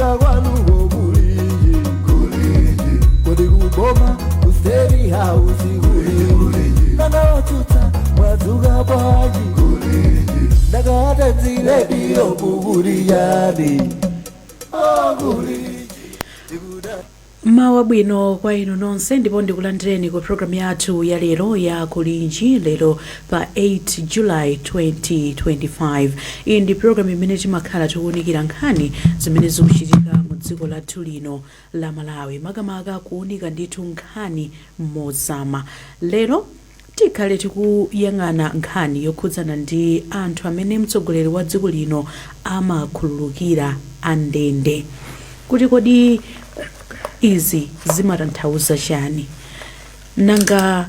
Nanga kwanuko kulinji? Kulinji. Kodi kuboma, ku State House kulinji? Nanga otsutsa mwadzuka bwanji? Kulinji. Nanga dzilediyo mukuliyani? Oh, kulinji. Mawa bwino kwa inu nonse, ndipo ndikulandireni ku programu yathu ya lero ya Kulinji, lero pa 8 July 2025. Iyi ndi programu imene timakhala tikuwunikira nkhani zimene zikuchitika mu dziko lathu lino la Malawi, makamaka kuwunika ndithu nkhani mozama. Lero tikhale tikuyang'ana nkhani yokhudzana ndi anthu amene mtsogoleri wa dziko lino amakhululukira andende, kuti kodi izi zimatanthauza chani? Nanga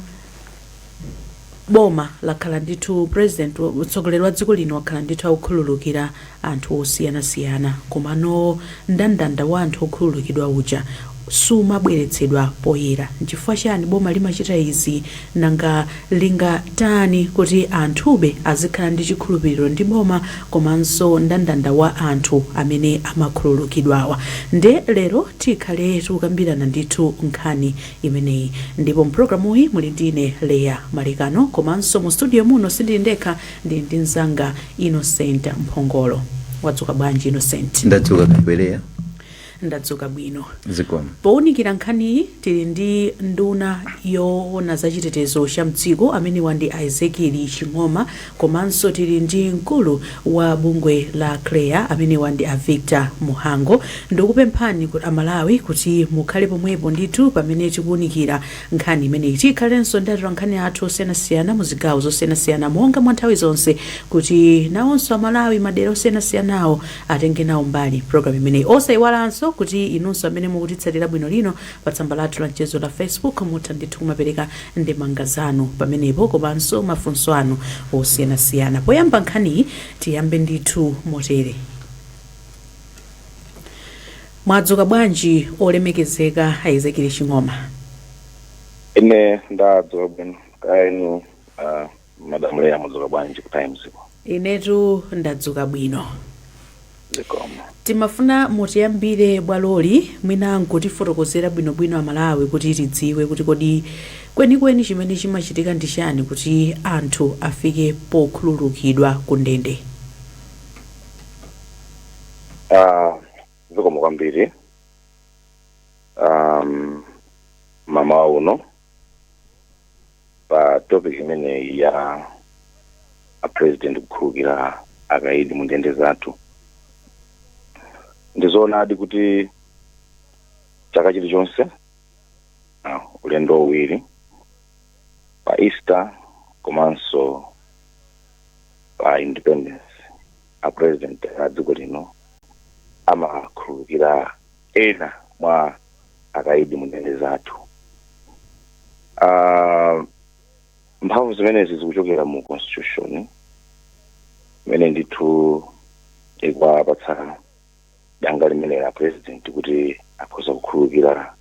boma lakhala ndithu, president, mtsogoleri wa dziko lino wakhala ndithu akukhululukira anthu osiyanasiyana, komano mndandanda wa anthu okhululukidwa uja sumabweretsedwa poyera. Nchifukwa chani boma limachita izi? Nanga lingatani kuti anthube azikhala ndi chikhulupiriro ndi boma komanso mndandanda wa anthu amene amakhululukidwawa? Nde lero tikhale tikukambirana ndithu nkhani imeneyi, ndipo mpulogalamuyi muli ndine Leya Malekano, komanso mu studio muno sindili ndekha, ndili ndi mzanga Innocent Mphongolo. Wadzuka bwanji, Innocent? Ndadzuka kabweleya. Ndadzuka bwino. Zikomo. Powunikira nkhaniyi tili ndi nduna yoona zachitetezo cha mdziko, amenewa ndi Ezekiel Ching'oma, komanso tili ndi mkulu wa bungwe la CHREAA, amenewa ndi a Victor Muhango. Ndikupemphani kuti Amalawi kuti mukhale pomwepo ndithu pamene tikuwunikira nkhani imeneyi. Tikhalenso ndi atolankhani athu osiyanasiyana mu zigawo zosiyanasiyana monga mwa nthawi zonse, kuti nawonso Amalawi madera osiyanasiyanawo atenge nawo mbali program imeneyi. Osayiwalanso kuti inunso amene mukutitsatira bwino lino pa tsamba lathu la mchezo la Facebook, mutha ndithu kumapereka ndemanga zanu pamenepo komanso mafunso anu osiyanasiyana. Poyamba nkhaniyi tiyambe ndithu motere: mwadzuka bwanji, olemekezeka Ezekiel Ching'oma? Ine ndadzuka bwino. Kaya inu, Madam Leya, mwadzuka bwanji ku Times ko? Inetu ndadzuka bwino. Zikomo. Timafuna mutiyambire bwaloli, mwina nkutifotokozera bwinobwino Amalawi kuti tidziwe kuti kodi kwenikweni chimene chimachitika ndi chani kuti anthu afike pokhululukidwa ku ndende. Zikomo kwambiri. Mmawa uno pa topic imeneyi ya a president kukhululukira akaidi mu ndende zathu, ndizoonadi kuti chaka chilichonse, ulendo uwiri, pa Easter komanso pa Independence, a president a dziko lino amakhululukira ena mwa akaidi mu ndende zathu. Mphamvu zimenezi zikuchokera mu constitution imene ndithu ikuwapatsa danga limene la president kuti akhoza kukhululukira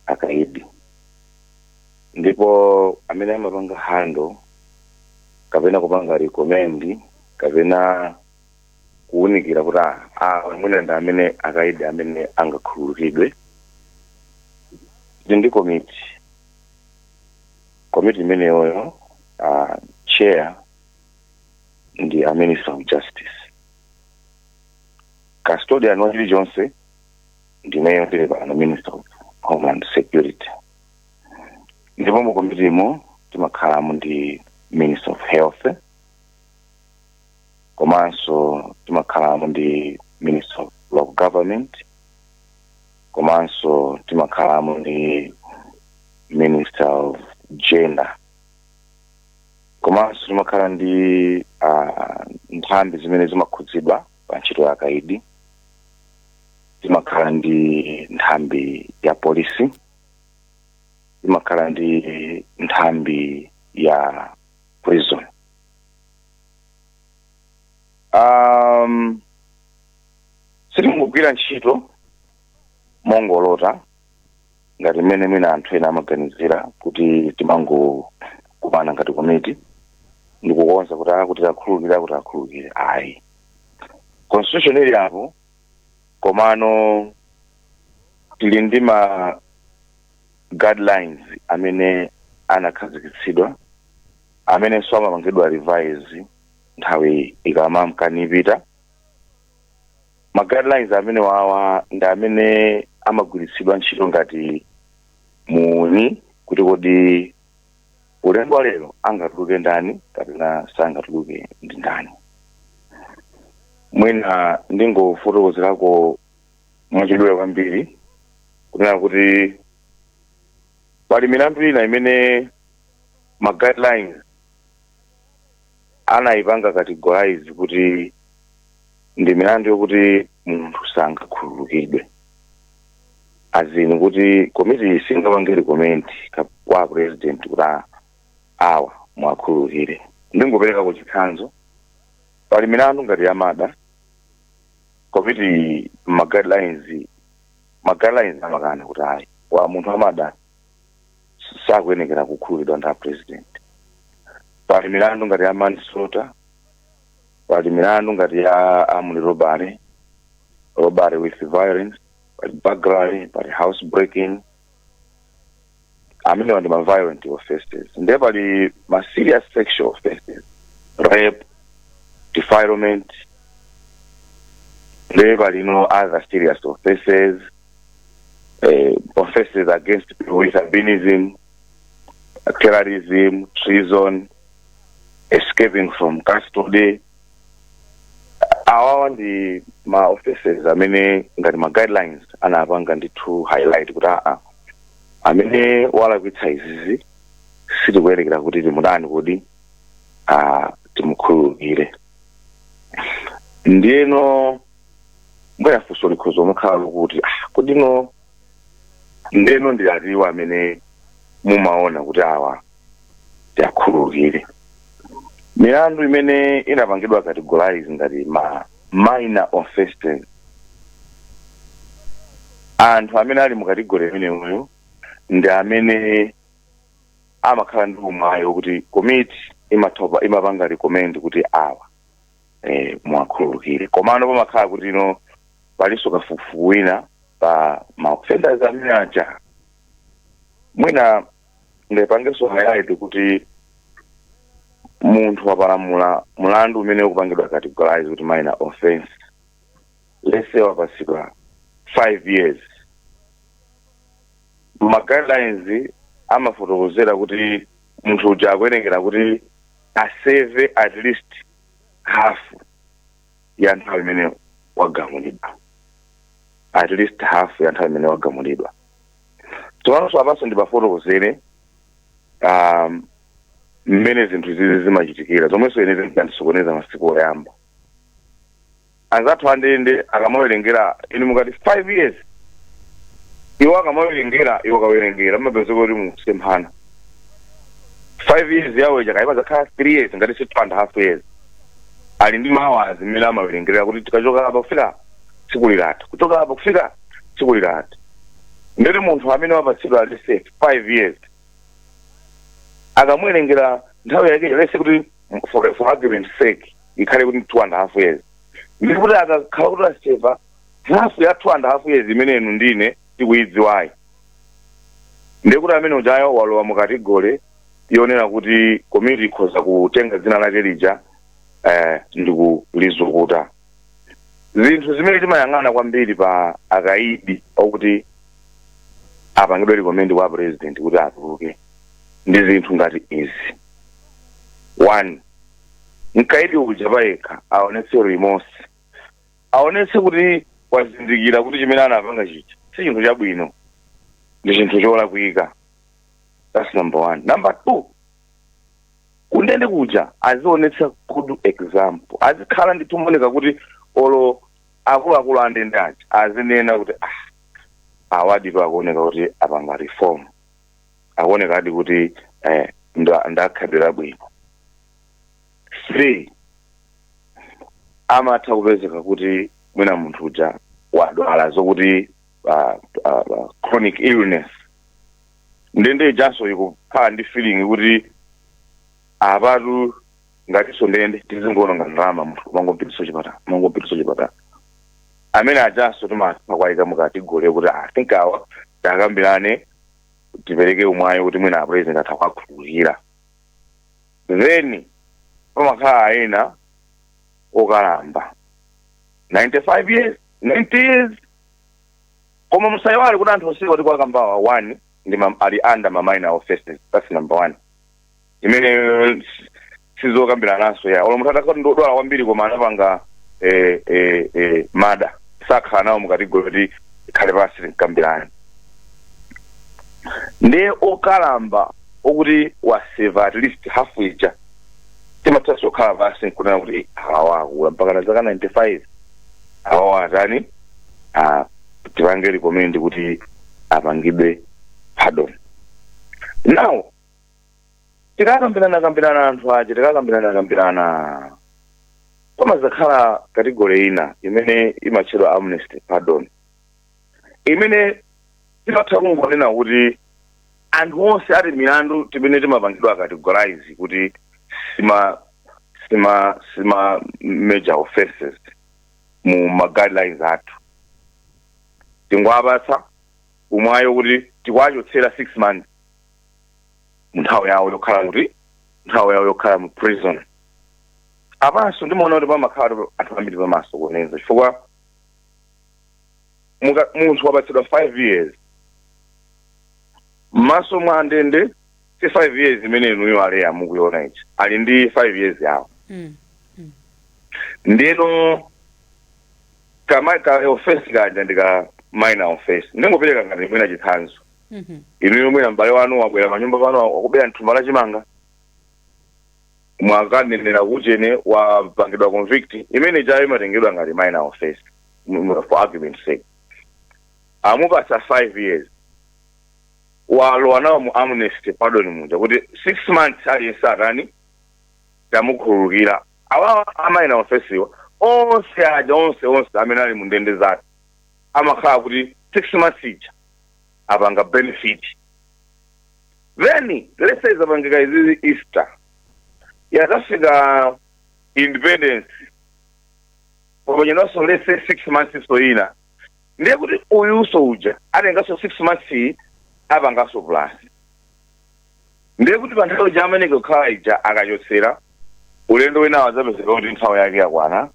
akaidi, ndipo amene amapanga handle kapena kupanga recommend kapena kuwunikira kuti mwina ndi amene akaidi amene angakhululukidwe, tili ndi komiti. Komiti imeneyoyo, chair ndi a Minister of Justice, custodian wa chilichonse ndineyo ndili pano, Minister of Homeland Security, ndipo mu komitimo timakhalamo ndi Minister of Health, komanso timakhalamo ndi Minister of Local Government, komanso timakhalamo ndi Minister of Gender, komanso timakhala ndi nthambi zimene zimakhudzidwa pa ntchito ya akaidi, timakhala ndi nthambi ya polisi, timakhala ndi nthambi ya prison. Sitingogwira ntchito mongolota ngati mmene mwina anthu ena amaganizira kuti timangokumana ngati komiti ndikukonza kuti kuti takhululukira, kuti akhululukire. Ayi, constitution ili apo. Komano tili ndi ma guidelines amene anakhazikitsidwa, amenenso amapangidwa revise nthawi ikamamkanipita. Ma guidelines amene wawa ndi amene amagwiritsidwa ntchito ngati muni kuti kodi ulendo wa lero angatuluke ndani kapena sangatuluke ndi ndani. Mwina ndingofotokozerako mwachidule kwambiri kunena kuti pali milandu ina imene ma guidelines anayipanga categorize kuti ndi milandu yokuti munthu sangakhululukidwe, azini kuti komiti singapange recommend kwa president kuti awa mwakhululukire. Ndingopereka chitsanzo, pali milandu ngati ya murder. Komiti ma guidelines amakana kuti ayi, wa munthu wa murder sakuyenekera kukhululukidwa ndi a president. Pali milandu ngati ya manslaughter, pali milandu ngati ya armed robbery, robbery with violence, pali burglary, pali house breaking. Amenewa ndi ma violent offenses. Ndiye pali ma serious sexual offenses, rape, defilement. Ndiye pali no other serious offenses, offenses against people with albinism, terrorism, treason, escaping from custody. Awawa ndi ma offenses amene ngati ma guidelines anapanga ndithu highlight kuti aa, amene walakwitsa izizi sitikuyerekera kuti timutani, kodi timukhululukire. Ndiyeno mbwera funso likhoza mukhala lokuti, ah, kodino ndeno ndi atiwo amene mumaona kuti awa tiakhululukire? Milandu imene inapangidwa categorize ngati ma minor offenses, anthu amene ali mu category imeneyo ndi amene amakhala ndi umwayi kuti komiti imathopa imapanga recommend kuti awa mwakhululukire. Komano pamakhala kuti ino palinso kafukufuku wina pa ma offenders amene aja. Mwina ndipangenso highlight kuti munthu wapalamula mulandu umene ukupangidwa categorize kuti minor offense, let's say wapasidwa 5 years, ma guidelines amafotokozera kuti munthu uja akuyenekera kuti aserve at least half ya nthawi imene wagamulidwa, at least half ya nthawi imene wagamulidwa. Tsopano apanso ndipafotokozere mmene zinthu zizi zimachitikira, zomwenso ine zinkandisokoneza masiku oyamba. Anzathu andende akamawerengera, inu mukati 5 years, iwo akamawerengera, iwo akawerengera mumapezeka kuti mukusemphana. 5 years yawo ija kaipa zakhala 3 years, ngati si 2.5 years. Ali ndi mawazi mmene amawerengerera kuti tikachoka apa kufika tsiku lilati, kuchoka apa kufika tsiku lilati. Ndeti munthu amene wapatsidwa, let's say, 5 years, akamuwerengera nthawi yake, let's say kuti for argument sake ikhale kuti 2.5 years, ndikuti akakhala kuti aserve half ya 2.5 years imene inu ndine tikuyidziwayi, ndikuti amene ujayo walowa mu category yonena kuti community ikhoza kutenga dzina lake lija ndikulizukuta. Zinthu zimene timayang'ana kwambiri pa akaidi okuti apangidwe recommend kwa president kuti atuluke ndi zinthu ngati izi. One, mkaidi uja payekha aonetse remorse, aonetse kuti wazindikira kuti chimene anapanga chija si chinthu chabwino, ndi chinthu cholakwika. That's number one. Number two, kundende kuja azionetsa good example, azikhala ndithu moneka kuti olo akuluakulu andende aja azinena kuti, ah, awaditu akuoneka kuti apanga reform, akuoneka adi kuti ndakhalira bwino. Three, amatha kupezeka kuti mwina munthu uja wadwala zokuti chronic illness. Ndende ijanso ikukhala ndi feeling kuti apatu ngatinso ndende tizingoononga ndalama, munthu mangopitiso chipatala, mangopitiso chipatala. Amene ajanso timatha kuwayika mu category kuti I think awa takambirane, tipereke umwayi kuti mwina a President atha kuwakhululukira. Then pamakhala ena okalamba, 95 years, 90 years. Koma musayiwale kuti anthu onsewa tikuwakambawa, one ndi ali under ma minor offenses. That's number one, imene sizokambiranaso ya olo munthu atakhala ndodwala kwambiri koma anapanga murder, sakhala nawo mu category kuti ikhale pansi tinkambirane. Ndiye okalamba okuti waseva at least half ija, timathanso kukhala pansi nkunena kuti awa akula mpaka na zaka 95, awawa atani, tipange recommend kuti apangidwe pardon. Now tikakambirana kambirana anthu aja, tikakambirana kambirana, pamazakhala category ina imene imatchedwa amnesty pardon, imene timatha kungonena kuti anthu onse ati milandu timene timapangidwa categorize kuti sima major offenses mu ma guidelines athu, tingwapatsa umwayo kuti tikwachotsera 6 months mu nthawi yawo yokhala, kuti nthawi yawo yokhala mu prison. Apanso ndimaona kuti pamakhala anthu ambiri pamaso kunenza, chifukwa munthu wapatsidwa 5 years m'maso mwa ndende, si 5 years imene inuyo aleya mukuiona ichi, ali ndi 5 years yawo. Ndeno kama ka offense kaja ndi ka minor offense. Ndingopereka ngati mwina chitsanzo. Inuyo mwina m'bale wanu wabwera panyumba pano, wakubera mthumba la chimanga, mwakanenera kuchene, wapangidwa convict. Imene ijayo imatengedwa ngati minor offense. For argument sake, amupasa 5 years, walowa nawo mu amnesty pardon muja kuti 6 months aliyense atani, tamukhululukira. Awawa a minor offense wa onse aja, onse onse amene ali mu ndende zake, amakhala kuti 6 months ija apanga benefit. Then let's say zapangika izizi Easter, yazafika Independence, popanyedwanso let's say 6 months so ina, ndiye kuti uyuso uja atenganso 6 months iyi, apanganso plus. Ndiye kuti pa nthawi ija amene kukhala ija akachotsera, ulendo winawo adzapezeka kuti nthawi yake yakwana,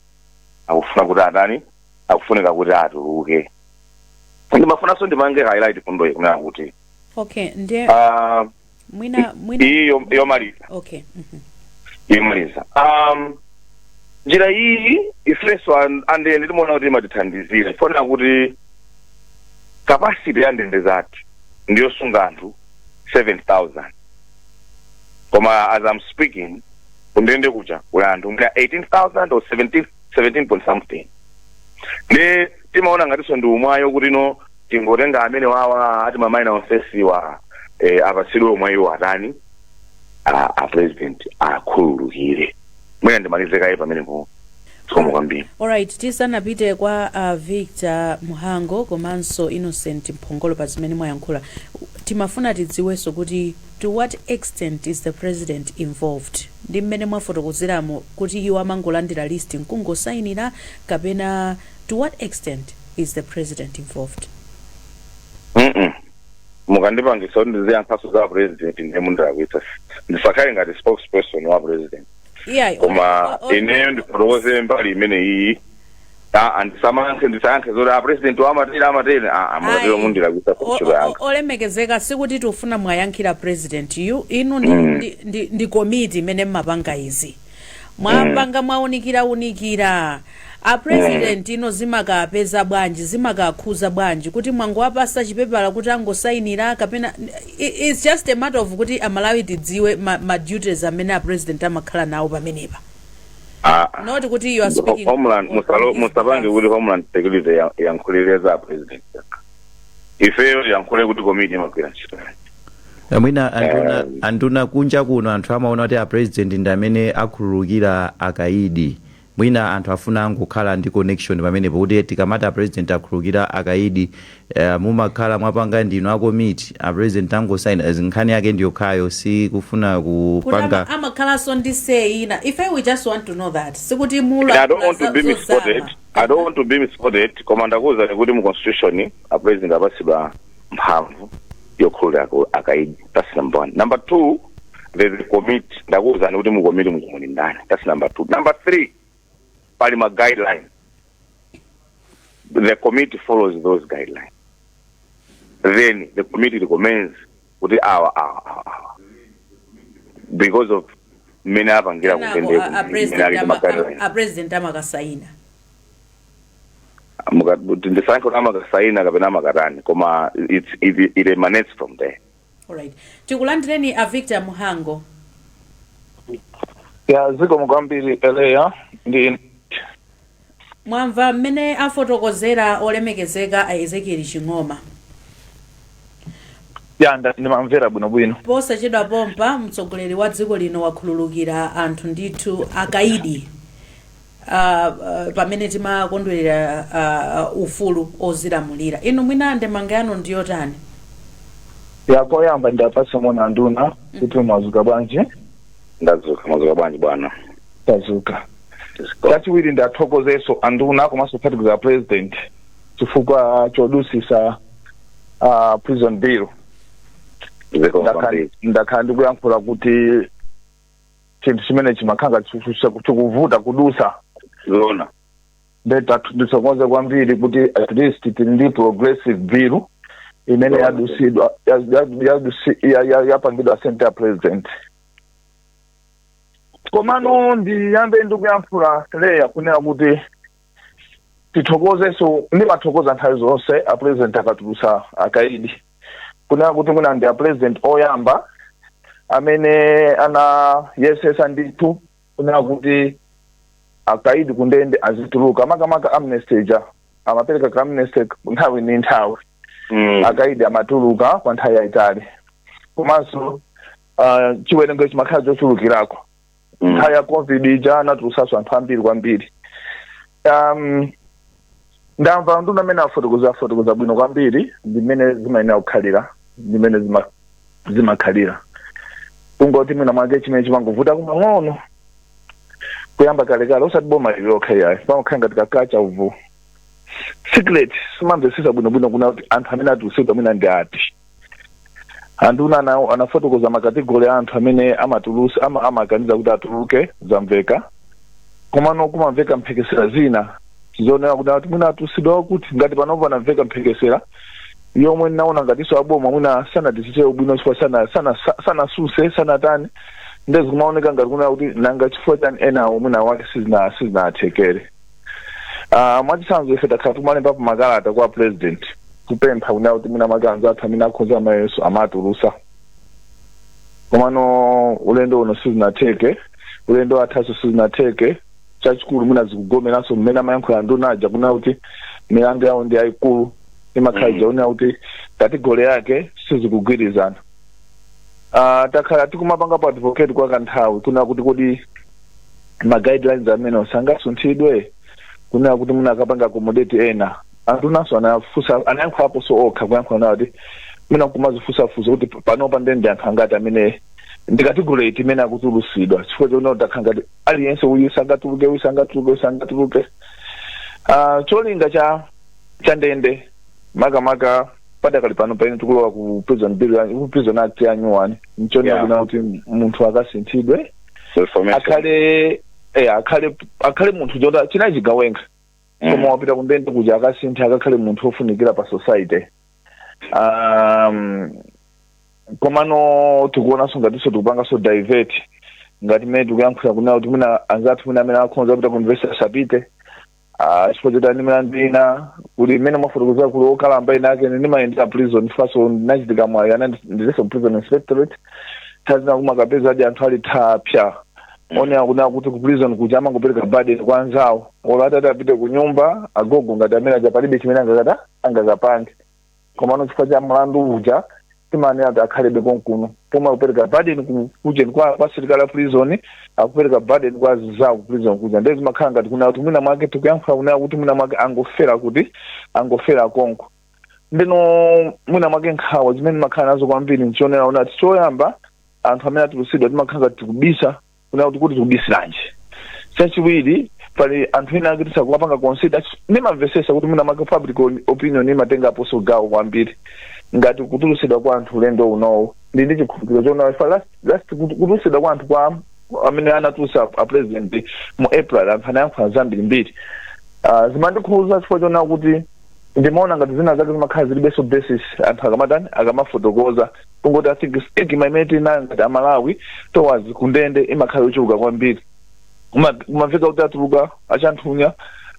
akufuna kuti atani, akufunika kuti atuluke. Ndimafunanso ndimange highlight fundo iyi kunena kuti Okay, ndiye mwina iyi yomaliza. Yomaliza, njira iyi ifenso andende timaona kuti imatithandizira, chifukwa kuti capacity ya ndende zathu ndiyosunga anthu 7000, koma as I'm speaking, kundende kuja kuli anthu mwina 18,000 or 17, 17 point something. Ndi timaona ngatinso ndi umwayo kuti no, tingotenga amene wawa ati ma minor offense wa apatsidwe umwayiwo, atani, a President akhululukire. Mwina ndimalize kaye pamenepo. Zikomo kwambiri. Alright, tisanapite kwa Victor Muhango komanso Innocent Mphongolo, pa zimene mwayankhula, timafuna tidziwenso kuti to what extent is the President involved, ndi mmene mwafotokozeramo kuti iwo amangolandira list nkungosayinira, kapena to what extent is the President involved? Mukandipangisa kuti ndiziyankhaso za President, ndiye mundilakwitsa. Ndisakhale ngati spokesperson wa President. Koma ineyo ndifotokoze mbali imene iyi. Andisamayankhe, ndisayankhe zoti a President amatere amatere. Mukatero mundilakwitsa kuntchito yanga. Olemekezeka, sikuti tikufuna mwayankhira President yu. Inu ndi, ndi komiti imene mmapanga izi, mwapanga mwaunikira unikira a President, ino zimakapeza bwanji, zimakakhuza bwanji kuti mwangowapasa chipepala kuti angosayinira, kapena it's just a matter of kuti Amalawi tidziwe ma duties amene a President amakhala nawo pamenepa, not kuti you are speaking Homeland on his musapange behalf. kuti Homeland Security yankhulire za President. Ifeyo yankhule kuti komiti imagwira ntchito yanji. Mwina anduna, anduna, kunja kuno anthu amaona kuti a President ndi amene akhululukira akaidi. Mwina anthu afuna angokhala ndi connection pamenepo kuti tikamati a President akhululukira akaidi, mumakhala mwapanga ndinu akomiti, a President angosaina, nkhani yake ndiyokhayo, si kufuna kuti kupanga amakhalanso ndi say ina. Ife we just want to know that, sikuti mula I don't want to be misquoted. I don't want to be misquoted. Koma ndakuwuzani kuti mu constitution a President apasidwa mphamvu yokhululukira akaidi. That's number one. Number two, there's a committee. Ndakuwuzani kuti mu committee muli ndani. That's number two. Number three, pali ma guidelines. The committee follows those guidelines. Then the committee recommends kuti awa, awa, awa, awa. Because of mmene apangira Kenako a kutendeko president ali ma guidelines. A President amakasaina. Ndisankhe kuti amakasaina kapena amakatani, koma it emanates from there. Alright, tikulandireni a Victor Muhango. Ya, zikomo kwambiri, Eleya. Ndi Mwamva mmene afotokozera olemekezeka a Ezekiel Ching'oma? Ya, ndimamvera bwinobwino. Posachedwa pompa mtsogoleri wa dziko lino wakhululukira anthu ndithu, akaidi, pamene timakondwerera ufulu ozilamulira. Inu mwina ndemanga yanu ndiyotani? Ya, koyamba ndapatse moni anduna kuti mwazuka bwanji? Ndadzuka. Mwadzuka bwanji, bwana? Tadzuka. Chachiwiri, ndathokozeso anduna komanso kuphatikiza President chifukwa chodusisa prison bill. Zikomo kwambiri. Ndakhala ndikuyankhula kuti chinthu chimene chimakhanga chikuvuta kudusa. Zona. Ndithokoze kwambiri kuti at least tili ndi progressive bill imene yadusidwa, yapangidwa send ya President. Komano ndiyambe ndikuyankhula, Leya, kunena kuti tithokozeso, ndimathokoza nthawi zonse a President akatulusa akaidi, kunena kuti mwina ndi a President oyamba amene anayesesa ndithu kunena kuti akaidi kundende azituluka, makamaka amnesty ija, amapereka ka amnesty nthawi ndi nthawi. Akaidi amatuluka kwa nthawi yayitali, komanso chiwerengero chimakhala chochulukirako. Nthawi ya COVID ija anatulusanso anthu ambiri kwambiri. Ndamva nduna amene afotokoza, afotokoza bwino kwambiri ndimene zimayenera kukhalira, ndimene zimakhalira. Kungoti mwina mwake chimene chimangovuta kumang'ono kuyamba kalekale, osati boma lilokha iyayi, pamakhala ngati kakacha uvu secret, simamvesesa bwinobwino kuna kuti anthu amene atulusidwa mwina ndi ati. Anthu anafotokoza ma category a anthu amene amatulusa, amaganiza kuti atuluke, zamveka. Komano kumamveka mphekesera zina zoonera kuti mwina atulusidwa kuti ngati panopo panamveka mphekesera yomwe ndinaona ngatinso aboma mwina sanatichitire ubwino chifukwa sanasuse, sanatani, ndezi kumaoneka ngati kuna kuti nanga chifukwa chani enawo mwina wake sizinathekere. Mwachitsanzo, ife takhala tikumalembapo makalata kwa President kupempha kunena kuti mwina mwake anzathu amene akhoza mayeso amatulusa, komano ulendo uno sizinatheke, ulendo wathaso sizinatheke. Chachikulu mwina zikugomeranso mmene amayankhula nduna aja kunena kuti milandu yawo ndi yayikulu, imakhala ija kuti category yake sizikugwirizana. Takhala tikumapangapo advocate kwa kanthawi kunena kuti kodi ma guidelines amene sangasunthidwe kunena kuti mwina akapanga accommodate ena? Anthu naso anafusa, anayankhulaponso okha, kuyankhula nawo kuti mwina kumazifusafusa kuti panopa ndende anthu angati amene ndi category iti imene akutulusidwa, chifukwa chokuti takhala ngati aliyense, uyu sangatuluke, uyu sangatuluke, uyu sangatuluke. Cholinga cha ndende, makamaka padakali pano pamene tikulowa ku prison bill ku Prison Act ya new one, nchonena kuna kuti munthu akasinthidwe, Reformation. akhale munthu chota chinayi chigawenga, koma wapita kundende kuja akasinthe, akakhale munthu wofunikira pa society. Komano tikuonanso ngatinso tikupanganso divert, ngati mmene tikuyankhula kunena kuti mwina anzathu mwina amene akhonza kupita ku university asapite, chifukwa choti ani milandu ina kuli mmene mwafotokozera, kuli okalamba ina ake. Ndimayendera prison faso, ndinachitika mwayi ana ndilenso prison inspectorate, tazina kumakapeza adi anthu ali thapya onera kunena kuti ku prison kuja amangopereka burden kwa anzawo, olo atati apite ku nyumba agogo ngati amene aja palibe chimene angakapange, komano chifukwa cha mlandu uja. Timanena kuti akhalebe konkuno, pomwe akupereka burden kucheni kwa asilikali a prison, akupereka burden kwa azinzawo ku prison kuja. Ndiye zimakhala ngati kuna kuti mwina mwake tikuyankhula kunena kuti mwina mwake angofera, kuti angofera konko. Ndino mwina mwake nkhawa zimene makhala nazo kwambiri nchionera unati choyamba, anthu amene atulusidwa timakhala ngati tikubisa, kuna kuti tikubisiranji. Chachiwiri, pali anthu ena ake tisakuwapanga consider. Ndimamvesesa kuti mwina mwake public opinion imatengaponso gawo kwambiri ngati kutulusidwa kwa anthu ulendo unowu. Ndi chikhulupiriro chona fa last kutulusidwa kwa anthu kwa amene anatulusa a president mu April, anthu anayankhula zambirimbiri. Zimandikhuza chifukwa chona kuti ndimaona ngati zina zake zimakhala zilibenso basis anthu akamatani, akamafotokoza. Kungoti I think stigma imene tinayo ngati Amalawi towards kundende imakhala yochuluka kwambiri. Kumamveka kuti atuluka Achanthunya,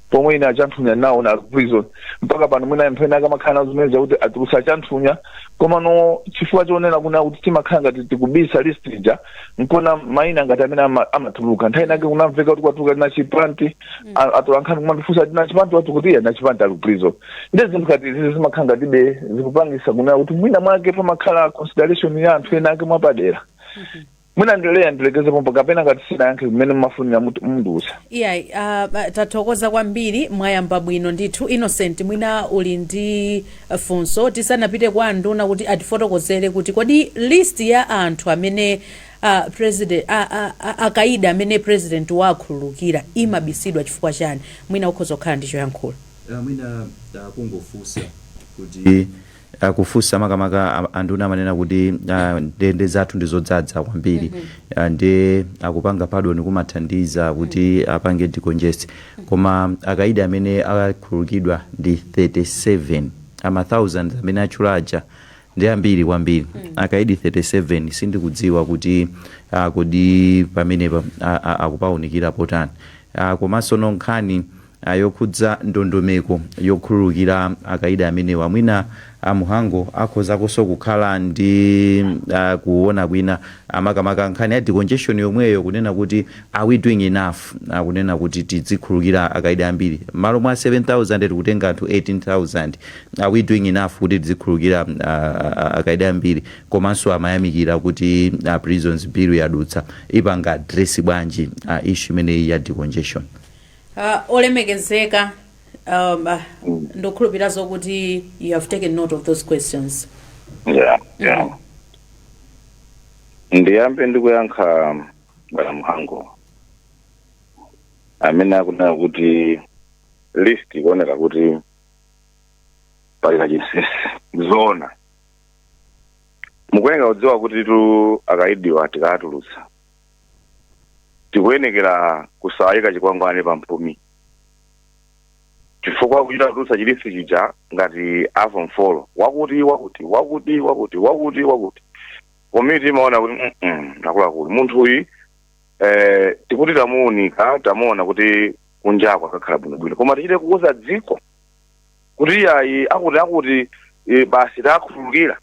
pomwe ine Achanthunya nawo na prison mpaka pano. Mwina anthu ena akamakhala nazo zimene zakuti atulusa Achanthunya, koma no chifukwa chonena kuna kuti timakhala ngati tikubisa list ija, nkona mayina ngati amene amatuluka. Nthawi inake kunamveka kuti kwatuluka Nachipanti. Atolankhani kumandifunsa ati, "Nachipanti watu?" Kuti iya, Nachipanti ali ku prison. Ndi zinthu ngati izi zimakhala ngatibe zikupangisa kunena kuti mwina mwake pamakhala consideration ya anthu ena ake mwapadera. Mwina ndileya ndilekeze pompo, kapena ngati sinayankhe kumene mumafunira, mundiuza. Iyayi, tathokoza kwambiri, mwayamba bwino ndithu. Innocent, mwina uli ndi funso tisanapite kwa nduna kuti atifotokozere kuti kodi list ya anthu amene president akaida amene president wakhululukira imabisidwa chifukwa chani? Mwina ukhoza kukhala ndi choyankhula. Mwina kungofunsa kuti kufunsa makamaka anduna amanena kuti ndende zathu ndi zodzaza kwambiri, ndi akupanga pardon kumathandiza kuti apange decongest, koma akaidi amene akhululukidwa ndi 37, ama thousands amene atchula aja ndi ambiri kwambiri. Akaidi 37, sindikudziwa kuti kodi pamenepa akupaunikira potani. Komanso nkhani yokhudza ndondomeko yokhululukira akaidi amenewa, mwina amuhango akhozakonso kukhala ndi kuona kwina, amakamaka nkhani ya decongestion yomweyo, kunena kuti are we doing enough, kunena kuti tidzikhululukira akaidi ambiri? Malo mwa 7000 tikutenga anthu 18,000. Are we doing enough kuti tidzikhululukira akaidi ambiri? Komanso amayamikira kuti Prisons Bill yadutsa, ipanga address bwanji issue imeneyi ya decongestion? Olemekezeka, ndikukhulupirira zokuti you have taken note of those questions. Yeah, ndiyambe ndikuyankha bwana Muhango amene akunena kuti list ikuoneka kuti pali kachinsinsi. Zoona, mukuyenera kudziwa kuti tu akaidiwa tikatulutsa tikuyenekera kusayika chikwangwani pamphumi, chifukwa kuchita kutulutsa chi list chija ngati a form 4, wakuti, wakuti, wakuti, wakuti, wakuti, wakuti, komiti imaona kuti akuluakulu, munthu uyu tikuti tamuunika, tamuona kuti kunjako akakhala bwinobwino, koma tichite kuuza dziko kuti iyayi, akuti akuti basi takhululukira,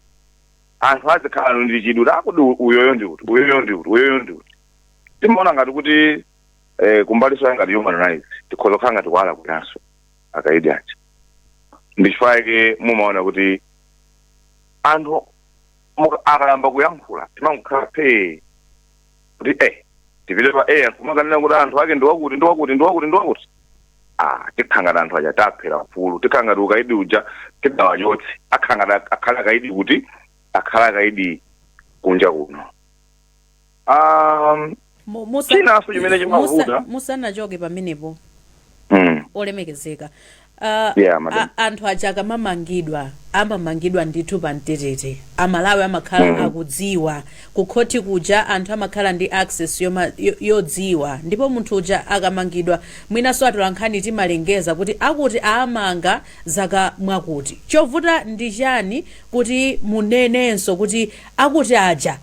anthu azikhala ndi chidwi akuti uyoyo ndi kuti, uyoyo ndi kuti, uyoyo ndi kuti. Timaona ngati kuti kumbaliso ngati human rights tikhoza kukhala ngati kuwala kwinaso akaidi aja. Ndi chifukwa chake mumaona kuti anthu akayamba kuyankhula timangokhala phee kuti tipite pa anthu makanena kuti anthu ake ndiwakuti, ndiwakuti, ndiwakuti, ndiwakuti. Tikhala ngati anthu aja taphera ufulu, tikhala ngati ukaidi uja tidawachotse, akhala ngati akhala akaidi kuti akhala akaidi kunja kuno. Chinanso chimene chimavuta Musanachoke pamenepo, olemekezeka, Yeah, madam. anthu aja akamamangidwa, amamangidwa ndithu pa mtetete. Amalawi amakhala akudziwa kukhoti kuja, anthu amakhala ndi access yodziwa. Ndipo munthu uja akamangidwa, mwinanso atolankhani timalengeza kuti akuti aamanga zaka mwakuti. Chovuta ndi chani kuti munenenso kuti akuti aja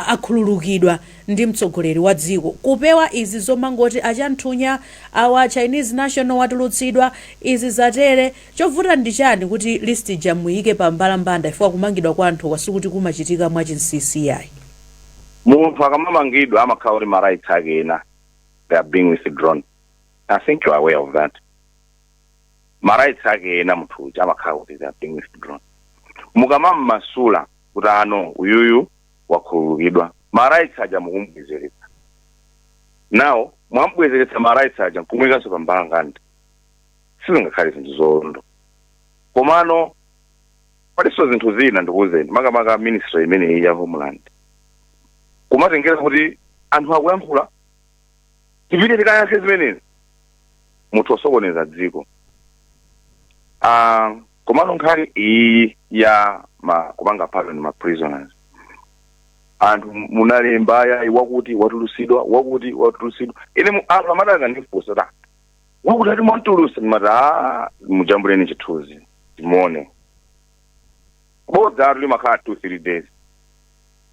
akhululukidwa ndi mtsogoleri wa dziko, kupewa izi zomangoti Achanthunya awa, Chinese national watulutsidwa, izi zatere? Chovuta ndi chani kuti list ija muyike pa mbalambanda, ifika kumangidwa kwa anthu kwasikuti kumachitika mwachinsinsi yayi? Munthu akamamangidwa amakhala kuti ma rights ake ena they are being withdrawn. I think you are aware of that. Ma rights ake ena munthu uja amakhala kuti they are being withdrawn. Mukamammasula kuti ano uyuyu wakhululukidwa, ma rights aja mukumbwezeretsa. Nawo mwambwezeretsa ma rights aja, nkumwikanso pa mbalanganda, sizingakhale zinthu zolondo. Komano palinso zinthu zina, ndikuwuzeni, makamaka ministry imeneyi ya Homeland, kumatengera kuti anthu akuyankhula, tipite tikayankhe zimenezi, munthu osokoneza dziko. Komano nkhani iyi ya ma kupanga pardon ma prisoners, anthu munalemba yayi, wakuti watulusidwa, wakuti watulusidwa. Ine anthu amati akandifunsa ta wakuti ati mwamtulusa, ndimati, "A, mujambuleni chithunzi timuone." Bodza atu limakhala 2-3 days,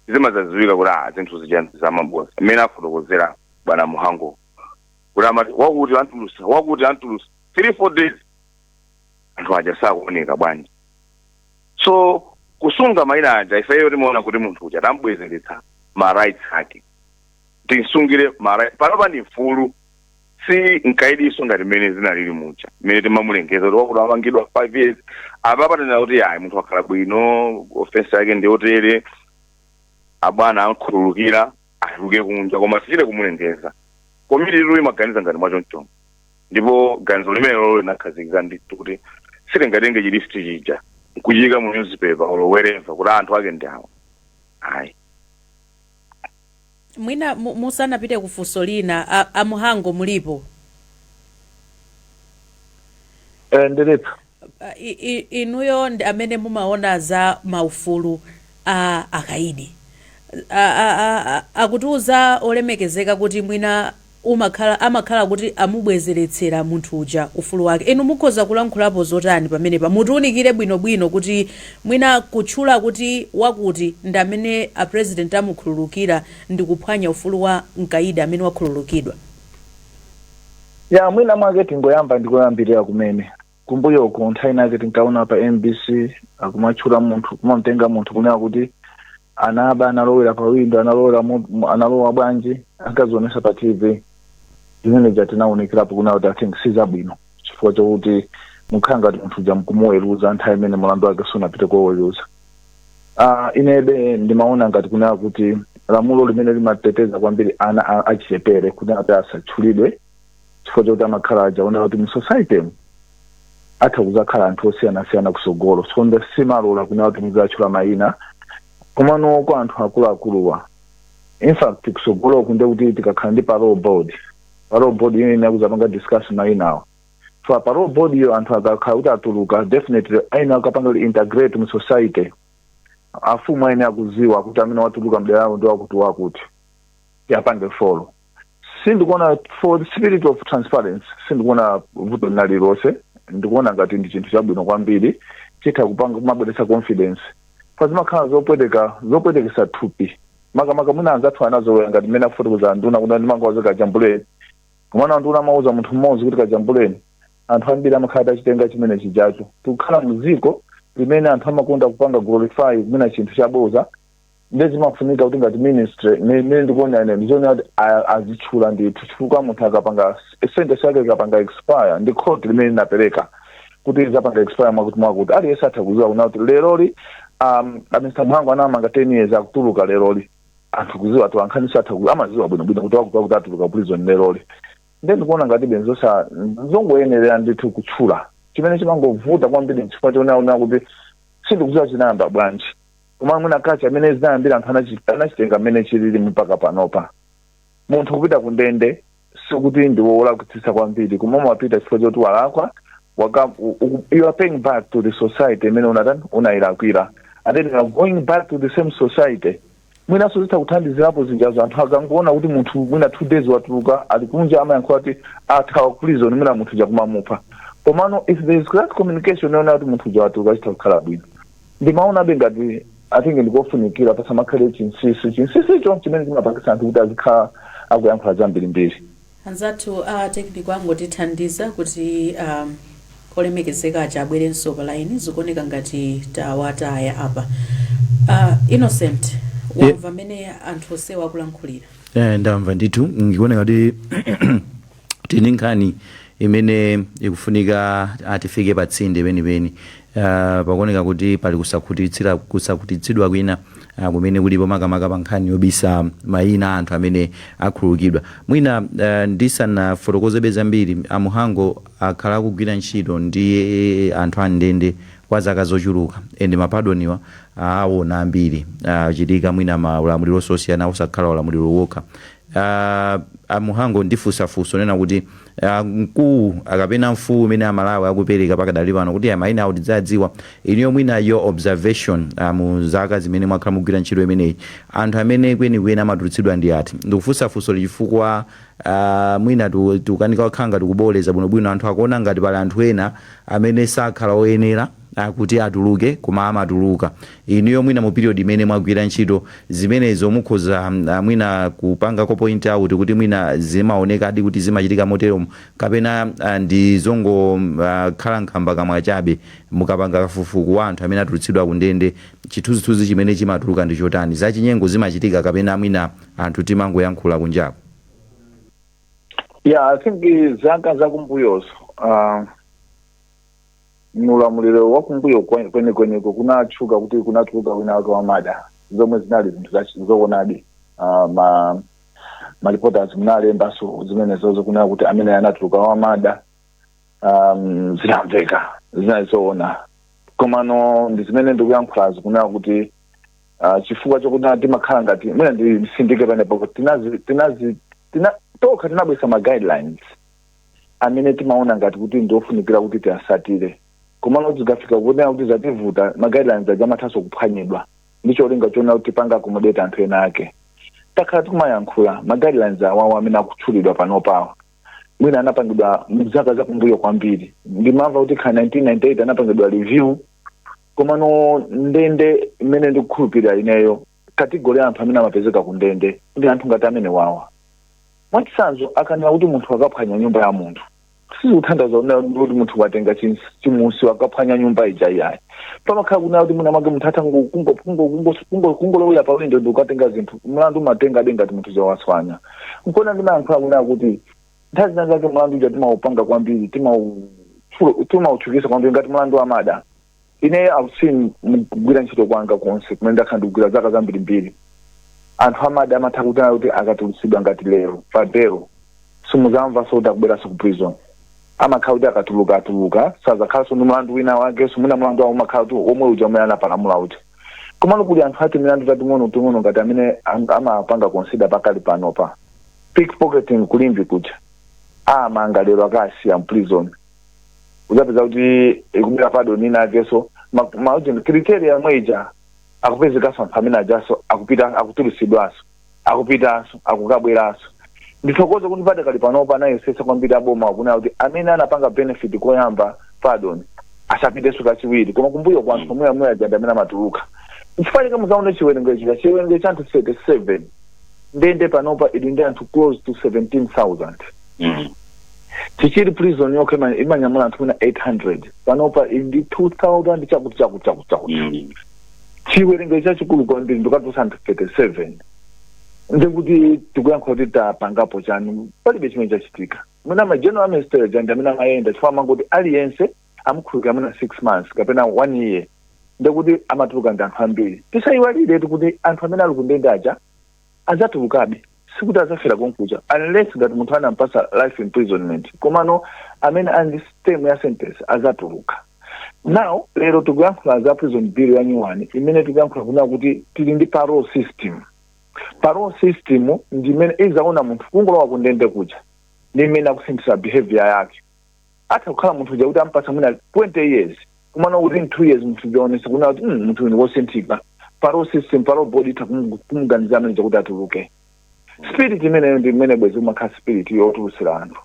zimazadziwika kuti ah, zinthu zija zamabodza. Mmene afotokozera bwana Muhango kuti amati wakuti antulusa, wakuti antulusa, 3-4 days anthu aja sakuoneka bwanji? So kusunga mayina aja, ifeyo timaona kuti munthu uja tambwezeretsa ma rights ake, tinsungire ma rights. Panopa ndi mfulu, si nkaidiso ngati mmene zinalili muja mmene timamulengeza kuti wakuti amangidwa 5 years. Apa patanena kuti ayi, munthu wakhala bwino, offense yake ndi yotere, abwana akhululukira, atuluke kunja, koma sichite kumulengeza. Komiti itu imaganiza ngati mwachoncho, ndipo ganizo limenelo linakhazikika ndithu kuti sitingatenge chi list chija nkuchiyika mu newspaper or wherever kuti anthu ake ndi awa, ayi. Mwina musanapite kufunso lina, amuhango mulipo? Ndilipo. Inuyo ndi amene mumaona za maufulu a akaidi. Akutiuza olemekezeka kuti mwina umakhala amakhala kuti amubwezeretsera munthu uja ufulu wake. Inu mukhoza kulankhulapo zotani pamenepa? Mutiunikire bwinobwino kuti mwina kutchula kuti wakuti ndi amene a President amukhululukira ndi kuphwanya ufulu wa mkaidi amene wakhululukidwa. Ya, mwina mwake tingoyamba ndikoyambirira kumene kumbuyoko. Nthawi inake tinkaona pa MBC akumatchula munthu, kumamtenga munthu kunena kuti anaba, analowera pa windo, analowera analowa bwanji, ankazionesa pa TV. Zimene tinawunikirapo kuna kuti I think sizabwino, chifukwa chokuti mukhala ngati munthu uja mkumuweruza nthawi imene mulandu wake sunapite koweruza. Inebe ndimaona ngati kunena kuti lamulo limene limateteza kwambiri ana achichepere kunena kuti asatchulidwe, chifukwa chokuti amakhala aja onena kuti mu society atha kuzakhala anthu osiyanasiyana kusogolo, so nde simalola kunena kuti muzatchula mayina. Komano kwa anthu akuluakuluwa, in fact kusogoloku nde kuti tikakhala ndi parole board, parole board iyo ine akuzapanga discuss mayinawo. So parole board iyo, anthu akakhala kuti atuluka, definitely aina akapanga integrate mu society. Afumu aine akuziwa kuti amene watuluka mdera lawo ndi wakuti wakuti, yapange follow. Sindikuona, for the spirit of transparency, sindikuona vuto lina lililonse. Ndikuona ngati ndi chinthu chabwino kwambiri, chitha kupanga kumabweretsa confidence. Pazimakhala zopweteka, zopwetekesa thupi, makamaka mwina anzathu anazolowera ngati mmene afotokoza nduna kuti ndimangowaza kajambuleni, komano nduna amauza munthu mmodzi kuti kajambuleni, anthu ambiri amakhala atachitenga chimene chijacho. Tikukhala muziko limene anthu amakonda kupanga glorify kumena chinthu chaboza. Ndezimafunika kuti ngati ministry, mene ndikuona ine, ndizoona kuti azitchula ndithu, chifukwa munthu akapanga sentence yake ikapanga expire, ndi court limene linapereka kuti zapanga expire mwakuti mwakuti, aliyense atha kuziwa kuna kuti leroli Mr Mhango anamanga 10 years, akutuluka leroli. Anthu kuziwa tu ankhaniso atha amaziwa bwinobwino kuti wakuti wakuti atuluka prison leroli. Nde ndikuona ngati benzosa zongoyenerera ndithu kutchula. Chimene chimangovuta kwambiri nchifukwa chonaona kuti sindikuziwa chinayamba bwanji, koma mwina kachi amene zinayambira anthu anachitenga mmene chilili mpaka panopa. Munthu kupita ku ndende sikuti ndi wolakwitsitsa kwambiri, koma umapita chifukwa choti walakwa, you are paying back to the society imene unatani, unayilakwira, and then you are going back to the same society. Mwinanso zitha kuthandizirapo zinjazo. Anthu akangoona kuti munthu mwina 2 days watuluka, ali kunja, amayankhula kuti athawa prison, mwina munthu uja kumamupha. Komano if there is that communication yoona kuti munthu uja watuluka, chitha kukhala bwino. Ndimaonabe ngati I think ndikofunikira pasamakhale chinsinsi. Chinsinsicho chimene chimapangisa anthu kuti azikhala akuyankhula zambirimbiri. Anzathu a technical angotithandiza kuti olemekezeka aja abwerenso pa line. Zikuoneka ngati tawataya apa. Innocent, wamva mmene anthu onsewa akulankhulira? Ndamva ndithu. Ndikuoneka kuti tini nkhani imene ikufunika atifike pa tsinde penipeni. Pakuoneka kuti pali kusakhutitsidwa kwina kumene kulipo, makamaka pa nkhani yobisa mayina a anthu amene akhululukidwa. Mwina ndisanafotokozebe zambiri, amuhango akhala akugwira ntchito ndi anthu amndende kwa zaka zochuluka, and mapardoniwa aona ambiri achitika mwina maulamuliro osiyana, osakhala ulamuliro wokha. Amuhango, ndifunsafunso nena kuti mkuu akapena mfuwu umene Amalawi akupereka pakadali pano kuti mayina awo tidzadziwa, iniyo mwina your observation mu zaka zimene mwakhala mugwira ntchito imeneyi, anthu amene kwenikweni amatulutsidwa ndi ati? Ndikufunsafunso chifukwa mwina tikukanika kukhala ngati kuboleza bwinobwino. Anthu akuona ngati pali anthu ena amene sakhala oyenera akuti atuluke, koma amatuluka. Inuyo mwina mu period imene mwagwira ntchito zimenezo, mukhoza mwina kupangako point out kuti mwina zimaonekadi kuti zimachitika moteromo, kapena ndi zongokhala nkhamba kamwa chabe? Mukapanga kafukufuku wa anthu amene atulutsidwa ku ndende, chithunzithunzi chimene chimatuluka ndi chotani? Zachinyengo zimachitika, kapena mwina anthu timangoyankhula kunjako? Yeah, I think zaka zakumbuyozo, mulamuliro wakumbuyo kwenekweneko, kunatchuka kuti kunatuluka wina wake wa murder, zomwe zinali zinthu zoonadi. Ma reporters munalembaso zimenezozo, kunena kuti amene anatuluka wa murder. Zinamveka, zinali zoona. Komano ndi zimene ndikuyankhulazo, kunena kuti chifukwa chokuti timakhala ngati, mwina ndisindike panepo kuti tinazi tinazi tina tokha tinabwesa ma guidelines amene timaona ngati kuti ndiofunikira kuti tiasatire. Komano zikafika kunena kuti zativuta, ma guidelines aja amathanso kuphwanyidwa ndi cholinga choona kuti tipanga accommodate anthu ena ake. Takhala tikumayankhula, ma guidelines awawo amene akutchulidwa panopawa mwina anapangidwa mzaka zakumbuyo kwambiri. Ndimamva kuti kha 1998 anapangidwa review. Komano ndende imene ndikukhulupirira ineyo, category ya anthu amene amapezeka ku ndende ndi anthu ngati amene wawa. Mwachitsanzo, akanena kuti munthu akaphwanya nyumba ya munthu, sizikuthandiza kunena kuti munthu watenga chimusi wakaphwanya nyumba ija, iyayi. Pamakhala kunena kuti mwina mwake munthu atha kungolowera pa windo ndi kukatenga zinthu, mlandu umatengabe ngati munthu zawaswanya. Nkona ndimayankhula kunena kuti nthawi zina zake mlandu uja timaupanga kwambiri, timawutchukisa kwambiri, ngati mlandu wa murder. Ine I've seen mukugwira ntchito kwanga konse kumene ndakhala ndikugwira zaka zambirimbiri, anthu a murder amatha kutana kuti akatulutsidwa ngati lero pa belo, simuzamva so kuti akubweranso ku prison. Amakhala kuti akatuluka, atuluka, sazakhalanso ndi mlandu wina wake. Mwina mlandu wawo umakhala kuti omwe uja umene anapalamula uja. Komano kuli anthu ati milandu tating'ono ting'ono ngati amene amapanga consider pakali panopa, pickpocketing kulimbi kuja, amanga lero, akasiya mprison, uzapeza kuti ikubwera pardon ina akeso, ma criteria yomwe ija, akupezekanso anthu amene ajaso, akupita, akutulusidwanso, akupitanso, akukabweranso. Ndithokoze kuti padakali panopa anayesesa kwambiri aboma akunena kuti amene anapanga benefit koyamba pardon asapitenso kachiwiri. Koma kumbuyo kwa anthu omwe amwe aja ndi amene amatuluka. Nchifukwa chake muzaone chiwerengero chija, chiwerengero cha anthu 37. Ndende panopa ili ndi anthu close to 17,000. Chichiri prison yokha imanyamula anthu mwina 800, panopa ili ndi 2000 chakuti chakuti chakuti chakuti. Chiwerengero chachikulu kwambiri, ndikatusa anthu 37. Ndikuti tikuyankhula kuti tapangapo chani? Palibe chimene chachitika. Mwina ma general amnesty aja ndi amene amayenda, chifukwa amangoti aliyense amukhululukira mwina 6 months kapena one year, ndikuti amatuluka ndi anthu ambiri. Tisayiwalire kuti anthu amene ali kundende aja adzatulukabe, sikuti adzafera konkuja, unless ngati munthu anampasa life imprisonment. Komano amene ali ndi term ya sentence adzatuluka. Now lero tikuyankhula za prison bill ya new one imene tikuyankhula kunena kuti tili ndi parole system. Parole system ndi imene izaona munthu kungolowa kundende kuja ndi imene akusinthisa behavior yake. Atha kukhala munthu uja kuti ampasa mwina 20 years, kumana within 2 years munthu uja aonesa kunena kuti munthu uyu wosinthika. Parole system, parole board itha kumuganiza amene kuti atuluke. Spirit imeneyo ndi imene bwezi umakhala spirit yotulutsira anthu.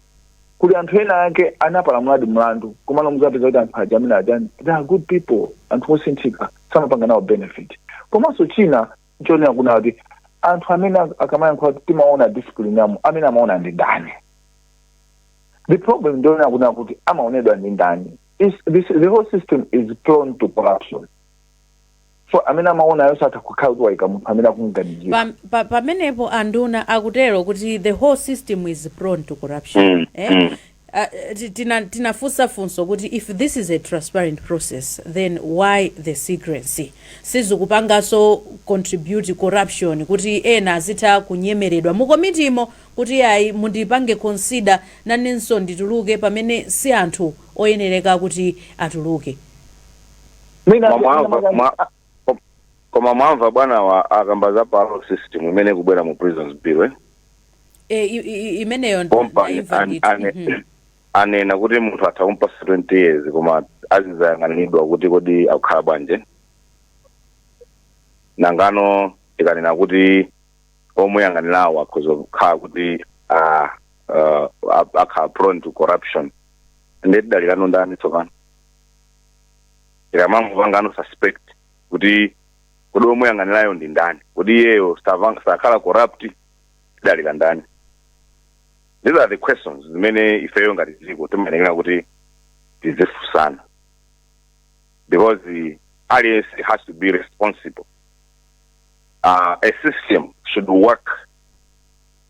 Kuli anthu ena ake anapalamuladi mlandu, komano muzapeza kuti anthu aja amene aja, they are good people, anthu osinthika, samapanga nawo benefit. Komanso china nchonena kuna kuti anthu amene akamayankhula kuti timaona discipline yamo, amene amaona ndi ndani? The problem ndionena kuna kuti amaonedwa ndi ndani? The whole system is prone to corruption. So amene amaona ayo satha kukhala kuti wayika munthu amene akumuganizira. Pamenepo anduna akutero kuti the whole system is prone to corruption. Eh? Tinafunsa funso kuti if this is a transparent process, then why the secrecy? Sizikupanganso contribute corruption kuti ena azitha kunyemeredwa mukomitimo kuti ayi, mundipange consider nanenso ndituluke, pamene si anthu oyenereka kuti atuluke? Mwina Koma mwamva bwana wa akamba za parole system imene kubwera mu Prisons Bill, eh? E, imeneyo Pompa ndaimva ndithu. Anena kuti munthu atha kumpasa 20 years, koma azizayang'anidwa kuti kodi akukhala bwanji. Nangano tikanena kuti omuyang'anirawo akhoza kukhala kuti akhala prone to corruption, ndiye tidalirano ndani tsopano? Tikamangopangano suspect kuti kodi omuyang'anirayo ndi ndani, kodi iyeyo sakhala corrupt, tidalira ndani? These are the questions zimene ifeyo ngati dziko timayenera kuti tizifunsana, because aliyense has to be responsible. A system should work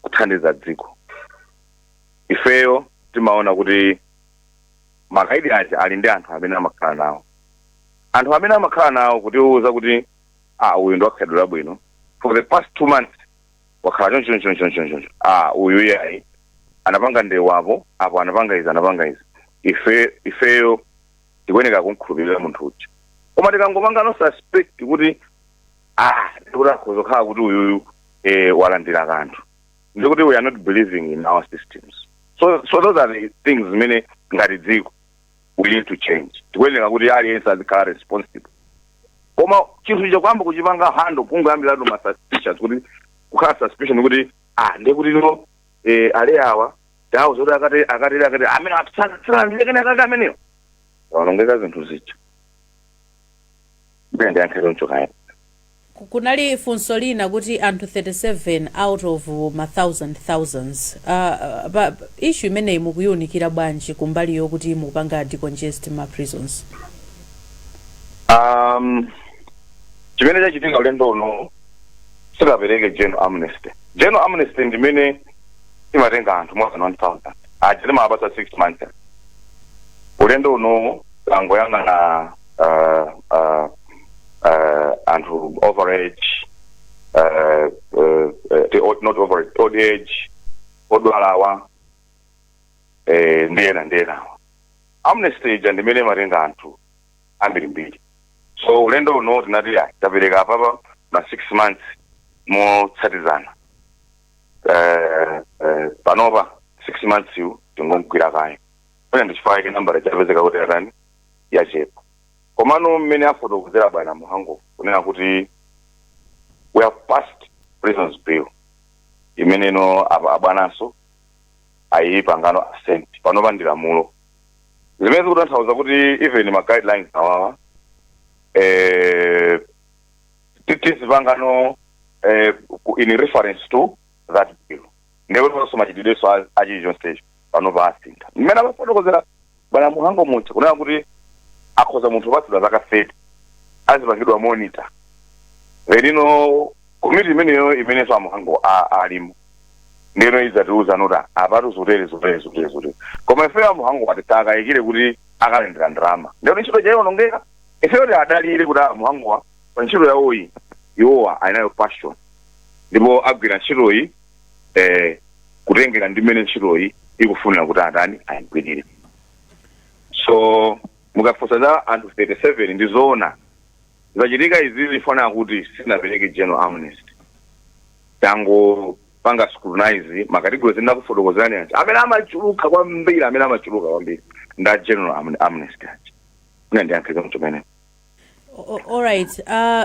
kuthandiza dziko. Ifeyo timaona kuti makaidi aja ali ndi anthu amene amakhala nawo, anthu amene amakhala nawo kutiuza kuti ah, uyu ndi wakhalidwe labwino, for the past 2 months wakhala choncho choncho choncho choncho, ah, uyu yayi, anapanga ndewapo apo, anapanga izi, anapanga izi. Ifeyo tikuyeneka kumkhulupirira munthu uja. Koma tikangopanga no suspect kuti ah, ndikuti akhoza kukhala kuti uyuyu walandira kanthu, ndikuti we are not believing in our systems. So those are the things zimene ngati dziko we need to change. Tikuyeneka kuti aliyense azikhala responsible, koma chinthu chakwamba kuchipanga handle kungoyambiratu ma suspicions, kuti kukhala suspicion kuti ah, ndekuti no ale awa tawo zoti akati akati akati amene atsalandire akati ameneyo waonongeka zinthu zija. Ndiye ndiyankhe choncho kaya. Kunali funso lina kuti anthu 37 out of ma thousand thousands, pa issue imeneyi mukuyunikira bwanji kumbali yokuti mukupanga decongest ma prisons? Chimene chachitika ulendo uno, sikapereke general amnesty. General amnesty ndimene imatenga anthu more than 1000 aja, timawapatsa 6 months. Ulendo uno tangoyang'ana anthu overage, not overage, old age, odwalawa, ndiyena ndiyenawa. Amnesty ija ndimene imatenga anthu ambirimbiri. So ulendo uno tinati ayi, tapereka apapa ma 6 months motsatizana. Panopa 6 months yu tingomgwira kaye pene, ndichifukwa chake nambala chapezeka kuti atani, yachepa. Komano mmene afotokozera bwana Muhango kunena kuti we have passed Prisons Bill imeneno apa abwananso ayipangano assent, panopa ndi lamulo, zimene zikutanthauza kuti even ma guidelines awawa tizipangano in reference to that bill. Ndekuti panso machitidwenso achilichonsecho panopa asintha. Mmene amafotokozera bwana Muhango mucha kunena kuti akhoza munthu kupatsidwa zaka 30, azipangidwa monitor. Lero komiti imeneyo imenenso amuhango alimo ndeno idzatiuza noti apatu zotere, zotere, zotere, zotere. Koma ifeyo amuhango ati takayikire kuti akalandira ndalama, ndeno ntchito chayionongeka. Ifeyo ti adalire kuti amuhangowa pa ntchito yawoyi iwowa alinayo passion, ndipo agwira ntchitoyi kutengera ndi mmene ntchitoyi ikufunira kuti atani, ayigwirire. So mukafunsa za anthu 37, ndi zoona zachitika izi, zifanana kuti sinapereke general amnesty, tangopanga scrutinize ma categories ndakufotokozerani aja amene amachuluka kwambiri, amene amachuluka kwambiri nda general amnesty aja. Ine ndiyankhe choncho pamene. Alright,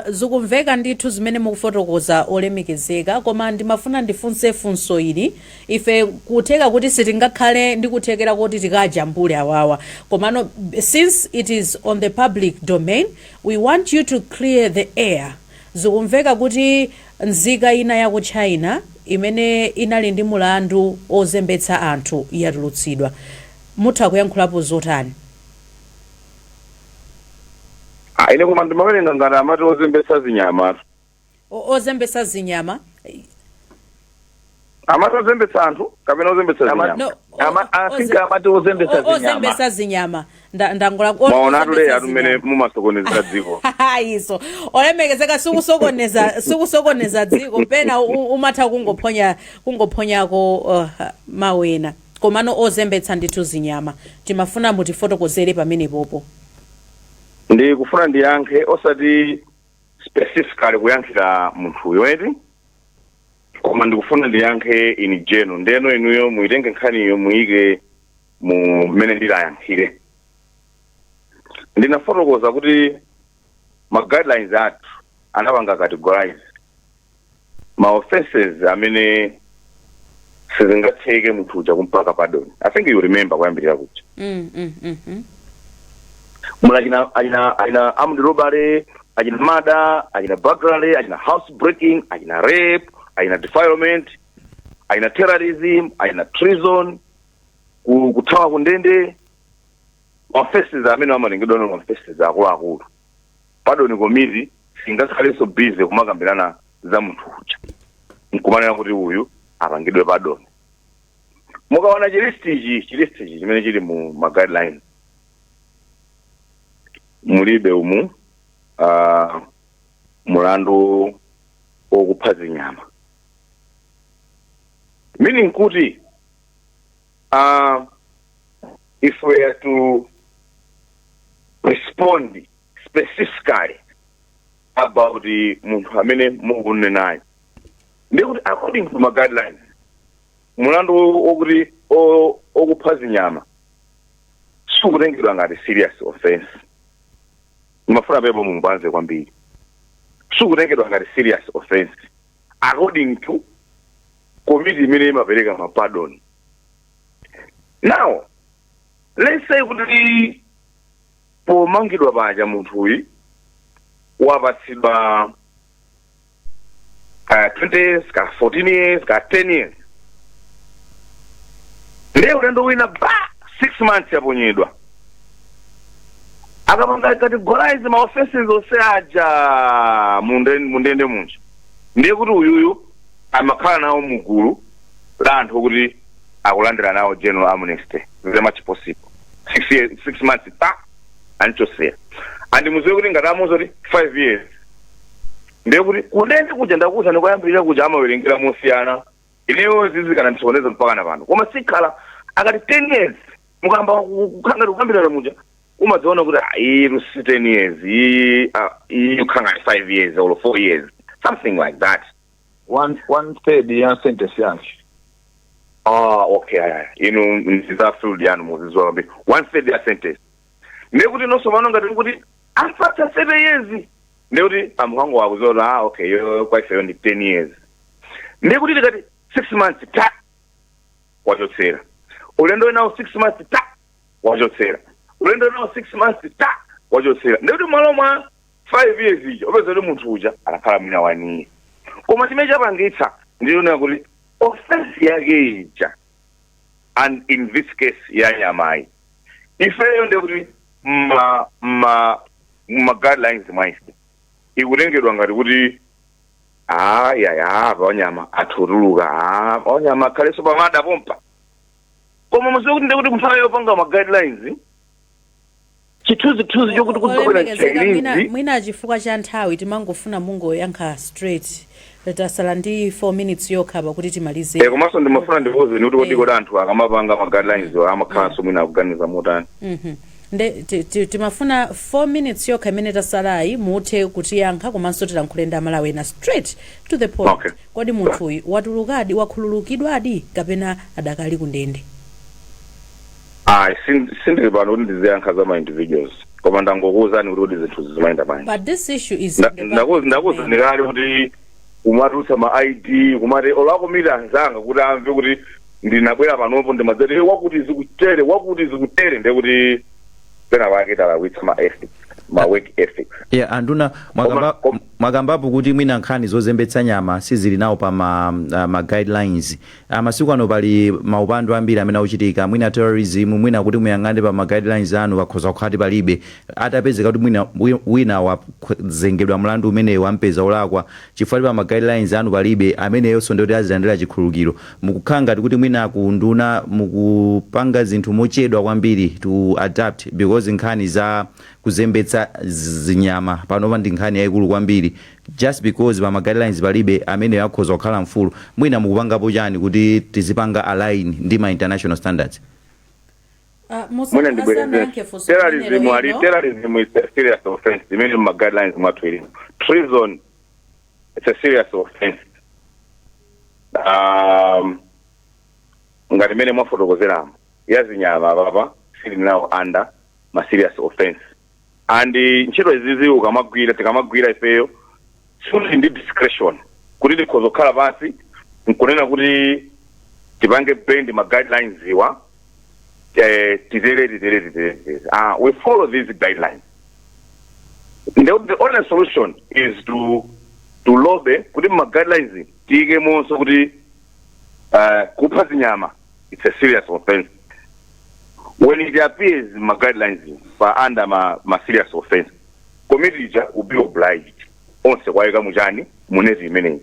zikumveka ndithu zimene mukufotokoza, olemekezeka, koma ndimafuna ndifunse funso ili. Ife kutheka kuti sitingakhale ndi kuthekera kuti tikajambule awawa, komano since it is on the public domain, we want you to clear the air. Zikumveka kuti nzika ina ya ku China imene inali ndi mulandu ozembetsa anthu yatulutsidwa. Mutha kuyankhulapo zotani? Ah, ine koma ndimawerenga ngati amati ozembetsa zinyama. Ozembetsa zinyama. Amati ozembetsa anthu kapena ozembetsa zinyama? No. I think amati ozembetsa zinyama. Ozembetsa zinyama. Ndangola Mwaona ozembetsa atule atu mmene zinyama. Mumasokonezera dziko. Iso olemekezeka, sikusokoneza dziko. Pena umatha kungophonyako mawena, komano ozembetsa ndithu zinyama, timafuna mutifotokozere pamenepopo. Ndikufuna ndiyankhe, osati specifically kuyankhira munthuyo eti, koma ndikufuna ndiyankhe in general. Ndeno inuyo muitenge nkhaniyo, muyike mu mmene ndilayankhire. Ndinafotokoza kuti ma guidelines athu anapanga categorize ma offenses amene sizingatheke munthu uja kumpaka pardon. I think you remember kuyambirira kuja mula achina armed robbery, achina murder, achina burglary, achina house breaking, achina rape, achina defilement, achina terrorism, achina treason, kuthawa kundende. Offenses amene amalengedwa no offenses akuluakulu, pardon committee singakhalenso busy kumakambirana za munthu uja nkumanena kuti uyu apangidwe pardon. Mukaona chi list ichi chimene chili mu ma guidelines, mulibe umu mulandu wokupha zinyama, meaning kuti if we are to respond specifically about munthu amene mukunenayo, ndikuti according to my guidelines, mulandu wokuti okupha zinyama sukutengedwa ngati serious offense. Ndimafuna pepo mumbanze kwambiri. Sukutengedwa ngati serious offense according to committee imene imapereka ma pardon. Now let's say kuti pomangidwa paja munthuyi wapatsidwa ka 20 years, ka 14 years, ka 10 years, ndiye ulendo wina ba 6 months yaponyedwa. Akapanga categorize ma offenses onse aja mundende munja, ndiye kuti uyuyu amakhala nawo mugulu la anthu kuti akulandira nawo general amnesty. Very much possible. 6 years, 6 months ta anichosera. And muziwe kuti ngati amuza kuti 5 years, ndiye kuti kundende kuja, ndakuza ndikuyambirira kuja, amawerengera mosiyana. Ineyo zizikana ndisokoneza mpaka na pano, koma sikhala akati 10 years, mukamba kukhanga kukambirana muja, umadziona kuti ah, iyi si 10 years iyi, ah, iyi kukhanga 5 years or 4 years, something like that. One third ya sentence yake. Ah, okay, aya inu ndiza field yanu, muziziwa kwambiri. One third ya sentence, ndiye kuti nonso pano ngati kuti ampatsa 7 years, ndiye kuti amukhango wakuzoona, ah, okay, yo kwa ifeyo ndi 10 years. Ndiye kuti tikati 6 months ta wachotsera, ulendo wenawo 6 months ta wachotsera, ulendo wenawo 6 months ta wachotsera, ndiye kuti malo mwa 5 years ija upeza kuti munthu uja anakhala mwina 1 year. Koma chimene chapangitsa ndiyonera kuti offense yake ija, and in this case ya nyamayi, ifeyo ndekuti ma guidelines mwaife ikutengedwa ngati kuti ayaya pawanyama athutuluka, ah, pawanyama akhalenso pamada pompa. Koma muziwe kuti ndekuti nthawi yopanga ma guidelines, chithunzithunzi chokuti kudzabwera Olemekezeka, Chinese. Mwina chifukwa cha nthawi timangofuna mungoyankha straight. Tasala ndi 4 minutes yokha pakuti timalize. Eh, komanso ndimafuna ndikuwuzeni kuti kodi kodi anthu akamapanga ma guidelines amakhalanso mwina akuganiza motani? Nde timafuna 4 minutes yokha imene tasalayi muthe kutiyankha, komanso tilankhule ndi Amalawi ena straight to the point. Okay. Kodi munthuyu watulukadi, wakhululukidwadi, kapena adakali kundende? Ayi, sindili pano kuti ndiziyankha za ma individuals, koma ndangokuwuzani kuti kodi zinthu zimayenda bwanji. But this issue is in the public Ndakuwuzani kale kuti kumatulutsa ma ID, kumati olakomita anzanga kuti amve kuti ndinabwera panopo, ndimadzati, "Eh, wakuti zikutere, wakuti zikutere," ndiye kuti pena pake talakwitsa ma ethics. Ma work ethics. Yeah, anduna, mwakambapo kuti mwina nkhani zozembetsa nyama sizili nawo pa ma guidelines. Masiku ano pali maupandu ambiri amene akuchitika, mwina terrorism, mwina kuti muyang'ane pa ma guidelines anu pakhoza kukhati palibe. Atapezeka kuti mwina wina wazengedwa mlandu umenewu, wampeza olakwa, chifukwa pa ma guidelines anu palibe, ameneyonso ndiyoti azilandira chikhululukiro. Mukukhala ngati kuti mwina kunduna mukupanga zinthu mochedwa kwambiri to adapt, because nkhani za kuzembetsa zinyama panopa ndi nkhani yayikulu kwambiri. Just because pa ma guidelines palibe, ameneyo akhoza kukhala mfulu. Mwina mukupangapo chani kuti tizipanga align ndi ma international standards? Mwina ndibwereze. Asanayankhe funso Terrorism limenelo ali ino. Terrorism is a serious offense imene ma guidelines mwathu ilimo. Treason, it's a serious offense. Ngati imene mwafotokozeramo yazinyama, papa sili nawo under ma serious offense. And ntchito izizi ukamagwira, tikamagwira ifeyo, sikuti ndi discretion kuti tikhoza kukhala pansi nkunena kuti tipange bend ma guidelines iwa, titere, titere, titere, titere. We follow these guidelines. The only solution is to lobby kuti ma guidelines tiyikemonso kuti kupha zinyama, it's a serious offense. When it appears ma guidelines pa under ma serious offense, committee ija will be obliged onse kwayika muchani muneti imeneyi.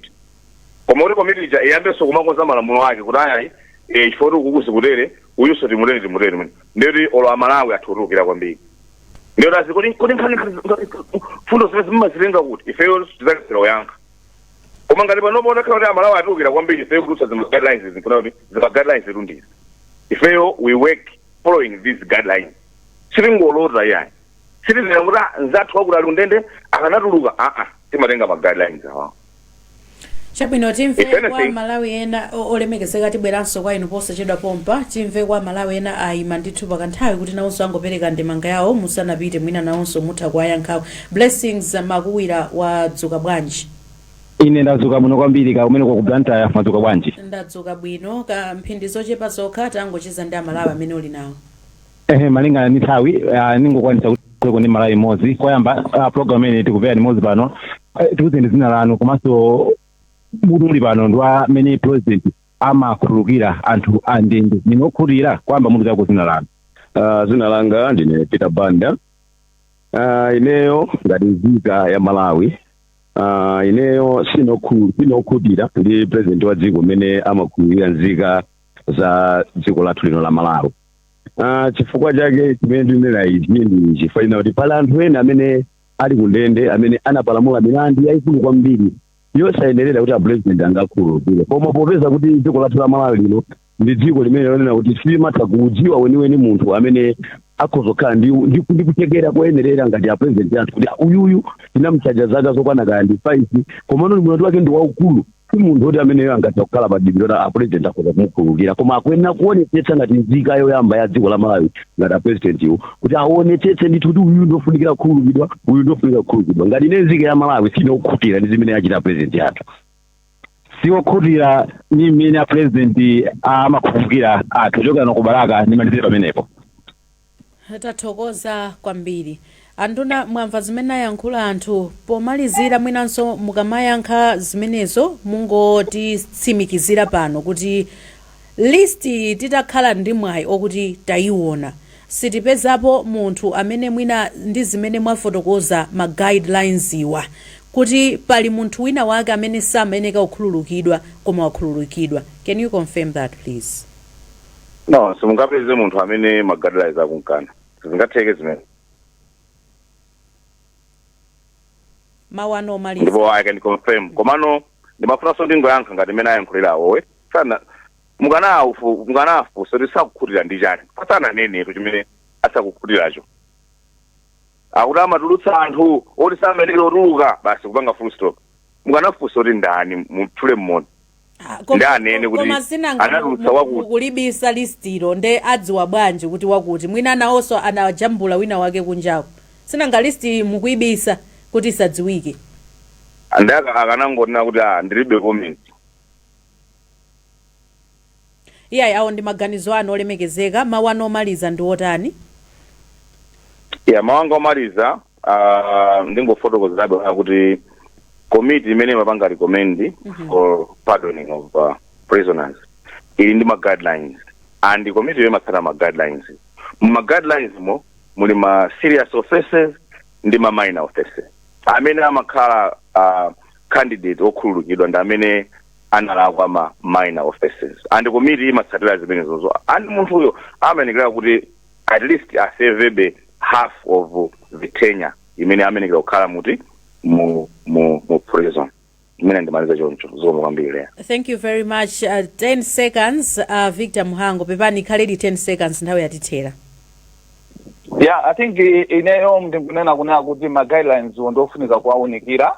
Koma kuti committee ija iyambenso kumakonza malamulo ake kuti ayayi, chifukwa kuti ukukusi kutere, uyuso timutere, timutere, timutere, ndiyoti olo Amalawi athutukira kwambiri. Ndiyoti azi kuti nkhani fundo zimene zimazitenga kuti ifeyo tidzakasira kuyankha. Koma ngati panopo takhala kuti Amalawi atulukira kwambiri ifeyo kutulutsa zima guidelines, zikuna kuti zima guidelines zetu ndizi, ifeyo we work following these guidelines. Sitingolota yayi, sitizera kuti, "Ah, nzathu wakuti ali kundende akanatuluka." Aa, timatenga ma guidelines awa. Chabwino, timve If anything- kwa Malawi ena. Olemekezeka, tibweranso kwa inu posachedwa pompa. Timve kwa Malawi ena, ayima ndithu pakanthawi kuti nawonso angopereka ndemanga yawo musanapite. Mwina nawonso mutha kuwayankhawo. Blessings Makuwira, wadzuka bwanji? Ine ndadzuka bwino kwambiri. Ka kumene ku Blantyre mwadzuka bwanji? Ndadzuka bwino. Ka mphindi zochepa zokha, tangocheza ndi Amalawi amene uli nawo. Ehe, malingana ndi nthawi, ningokwanisa kuti ndi Malawi imodzi. Koyamba, program imene tikupera limodzi pano, tikuze ndi dzina lanu, komanso mutu uli pano ndi amene president amakhululukira anthu a ndende, ndinokhulupirira kwamba mutu zako dzina lanu. Dzina langa ndine Peter Banda. Ineyo ngati nzika ya Malawi, ineyo sinokhutira ndi president wa dziko mmene amakhululukira nzika za dziko lathu lino la Malawi. Chifukwa chake chimene ndinena izi ndi chifukwa china kuti pali anthu ena amene ali kundende amene anapalamula milandu yayikulu kwambiri yosayenerera kuti a president angakhululukire, koma popeza kuti dziko lathu la Malawi lino ndi dziko limene lonena kuti silimatha kudziwa weniweni munthu amene akhozokhala ndi kutekera koyenerera ngati a president athu, kuti uyuyu tinamchaja zaka zokwana kaya ndi 5, komano mlandu wake ndi waukulu, si munthu woti ameneyo angatha kukhala pa dibiro a president akhoza kumukhululukira. Koma akuyenera kuonetsetsa ngati nzika yoyamba ya dziko la Malawi, ngati a president iwo, kuti aonetsetse ndithu kuti uyu ndofunikira kukhululukidwa, uyu ndofunikira kukhululukidwa. Ngati ine nzika ya Malawi, sinokhutira ndi zimene achita president athu. Siwokhutira ndi mmene a president amakhululukira anthu. Kuchokera no ku Balaka, ndimalizire pamenepo. Tathokoza kwambiri. Anduna, mwamva zimene ayankhula anthu. Pomalizira, mwinanso mukamayankha zimenezo, mungotitsimikizira pano kuti list titakhala ndi mwayi okuti tayiona, sitipezapo munthu amene mwina ndi zimene mwafotokoza ma guidelines iwa, kuti pali munthu wina wake amene samayeneka kukhululukidwa koma wakhululukidwa? Can you confirm that, please? No, simungapeze munthu amene ma guidelines akunkana, sizingatheke zimene. Mawu anu omaliza. Ndipo I can confirm. Komano ndimafunanso ndingoyankha ngati mmene ayankhulira awowe sana, mukanafunsa kuti sakukhutira ndi chani, pasananenetu chimene asakukhutiracho. Akuti amatulutsa anthu oti samayenekera kutuluka, basi, kupanga full stop. Mukanafunsa kuti ndani, mutchule mmodzi. Ah, Ndi anene kuti koma sinanga anatulutsa wakuti. Mukulibisa listilo, nde adziwa bwanji kuti wakuti? Mwina nawonso anajambula wina wake kunjako. Sinanga list mukuyibisa kuti isadziwike. Ndi akanangonena kuti, "Ah, ndilibe comment." Iyayi, awo ndi maganizo anu olemekezeka. Mawu anu omaliza ndi otani? Ya, mawu anga omaliza Ndingofotokozerabe kuti committee imene imapanga recommend for pardoning of prisoners ili ndi ma guidelines, and committee yo imatsata ma guidelines. Mu guidelines mo muli ma serious offenses ndi ma minor offenses. Amene amakhala candidate okhululukidwa ndi amene analakwa ma minor offenses, and committee imatsatira zimenezozo, and munthuyo amayenekera kuti at least aservebe half of the tenure imene amenekera kukhala muti mu prison. Imene ndimaliza choncho. Zikomo kwambiri, Leya. Thank you very much. 10 seconds, Victor Muhango. Pepani, khaledi 10 seconds, nthawi yatithera. Yeah, I think ineyo ndikunena kunena kuti ma guidelines wo ndofunika kuwaunikira,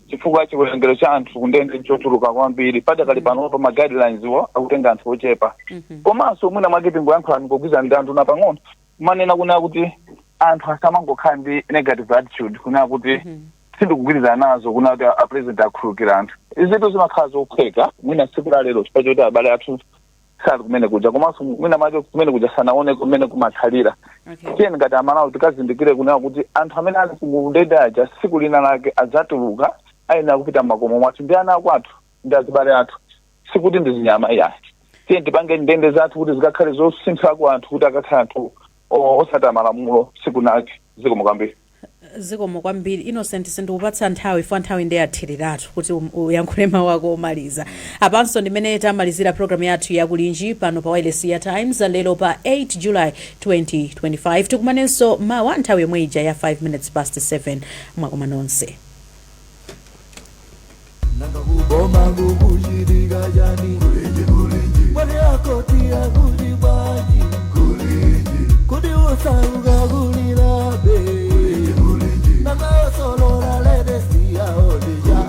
chifukwa chiwerengero cha anthu kundende nchochuluka kwambiri. Padakali panopa ma guidelines wo akutenga anthu ochepa. Komanso mwina mwake tingoyankhula, ndikugwiza ndi anthu na pang'ono, kumanena kunena kuti anthu asamangokhala ndi negative attitude, kunena kuti sindikugwirizana nazo kunena kuti a president akhululukira anthu. Izitu zimakhala zophweka mwina tsiku la lero chifukwa choti abale athu sali kumene kuja, komanso mwina mwake kumene kuja sanaone kumene kumakhalira. Tiyeni ngati Amalawi tikazindikire kunena kuti anthu amene ali kundende aja tsiku lina lake adzatuluka, ayenera kupita mmakomo mwathu, ndi ana akwathu, ndi azibale athu, sikuti ndi zinyama iyayi. Tiye tipange ndende zathu kuti zikakhale zosinthako anthu, kuti akakhale anthu osata malamulo tsiku lake. Zikomo kwambiri. Zikomo kwambiri, Innocent. Sindikupatsa nthawi fo nthawi ndeyathiriratu kuti uyankhule mawu ako omaliza. Apanso ndimene tamalizira programu yathu yakulinji pano pa wireless ya Times lero pa 8 July 2025. Tikumanenso mawa nthawi yomwe ija ya 5 minutes past 7. Mwakoma nonse. Nanga kuboma kukuchitika chani? Mwene akoti akuti bwanji? Kuti usauka kulilabe? Nanga osolola latest yaodija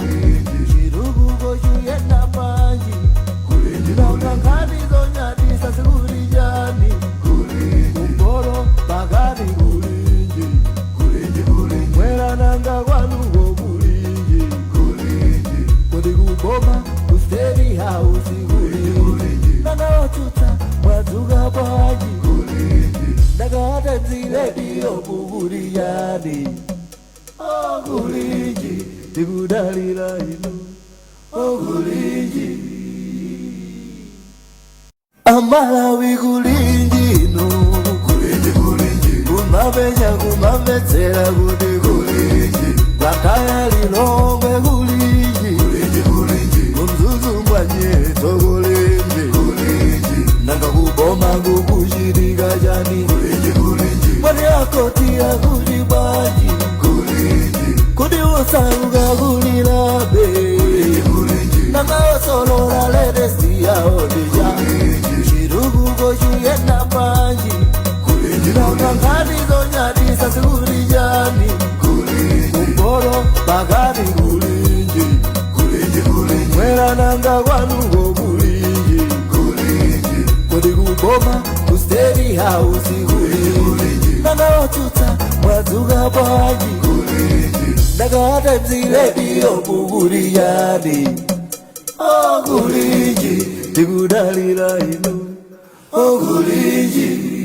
chitukuko chuyenda bwanji? Nanga nkhani zonyadisa zikuti chani? Kumporo pakati kulinji? Mwera nanga kwanuko kulinji? Kuti kuboma ku State House kulinji? Nanga otsutsa mwadzuka bwanji? Nanga a Times Radio kukuti chani? Okulinji, tikudalira inu, okulinji. Amalawi, kulinji inu? Kumapenya, kumamvetsera kuti kulinji? Blantyre, Lilongwe, kulinji? Kumzuzu mwanyeto kulinji? Nanga kuboma kukuchitika chani? Mwati akoti akuti bwanji? Kuti usauka kulilabe? Nanga osolola latest yaodija chitukuko chuyenda bwanji? Nanga nkhani zonyadisa zikuti chani? Kumporo pakati kulinji? Mwera nanga kwanuko kulinji? Kodi kuboma ku State House kulinji? Nanga otsutsa mwadzuka bwanji? Nanga a Times Radio kukuti chani? Okulinji, tikudalira inu, okulinji.